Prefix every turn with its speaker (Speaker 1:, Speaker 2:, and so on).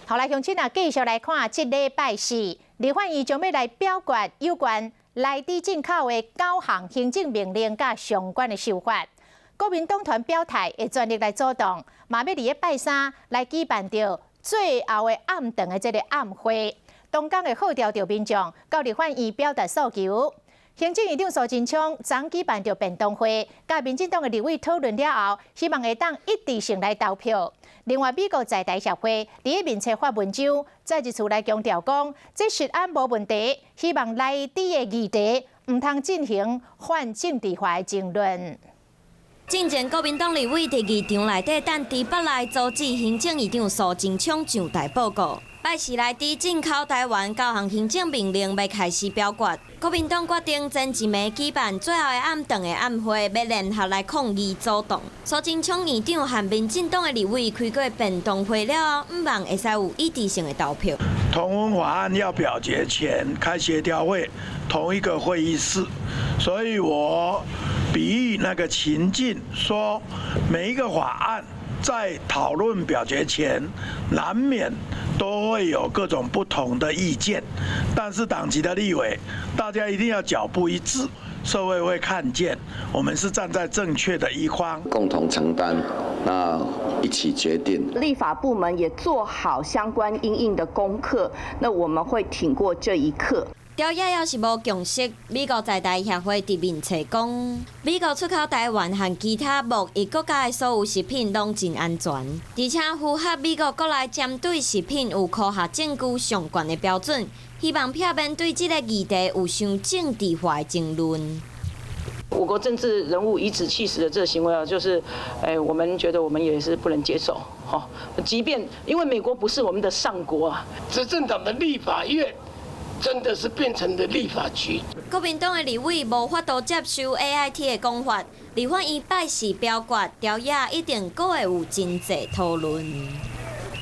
Speaker 1: 好來，鄉親啊，繼續來看，這禮拜四，立法院將欲來表決有關萊豬進口的九項行政命令佮相關的修法。國民黨團表態會全力來阻擋，嘛欲佇咧拜三來舉辦著最後的暗頓的這个暗會。當工會號召著民眾到立法院表達訴求。行政院長蘇貞昌昨舉辦著便當會，佮民進黨的立委討論了後，希望會當一致性來投票。另外，美國在台協會佇咧面冊發文章，再一次來強調講，這食安無問題，希望萊豬的議題毋通進行泛政治化的爭論。
Speaker 2: 進前國民黨立委佇議場內底等豬腹來阻止行政院長蘇貞昌上台報告。拜四萊豬進口台灣九項行政命令欲開始表決，國民黨決定前一暝舉辦最後的暗頓的暗會，欲聯合來抗議阻擋。蘇貞昌院長和民進黨的立委開過便當會了後，向望會使有一致性的投票。
Speaker 3: 同婚法案要表決前開協調會，同一個會議室，所以我比喻那個情境，說每一個法案在討論表決前，難免都會有各種不同的意見，但是黨籍的立委，大家一定要腳步一致，社會會看見我們是站在正確的一方，
Speaker 4: 共同承擔，那一起決定。
Speaker 5: 立法部門也做好相關因應的功課，那我們會挺過這一刻。
Speaker 2: 朝野猶是無共識，美國在台協會佇面冊講，美國出口台灣和其他貿易國家的所有食品攏真安全，而且符合美國國內針對食品有科學證據上懸的標準，希望避免對這个議題有傷政治化的爭論。
Speaker 6: 我國政治人物頤指氣使的這個行為啊，就是，我們覺得我們也是不能接受，哈，即便因為美國不是我們的上國啊。
Speaker 7: 執政黨的立法院真的是變成了立法局。
Speaker 2: 國民黨的立委無法度接受 AIT 的講法，立法院拜四表決，朝野一定閣會有真濟討論。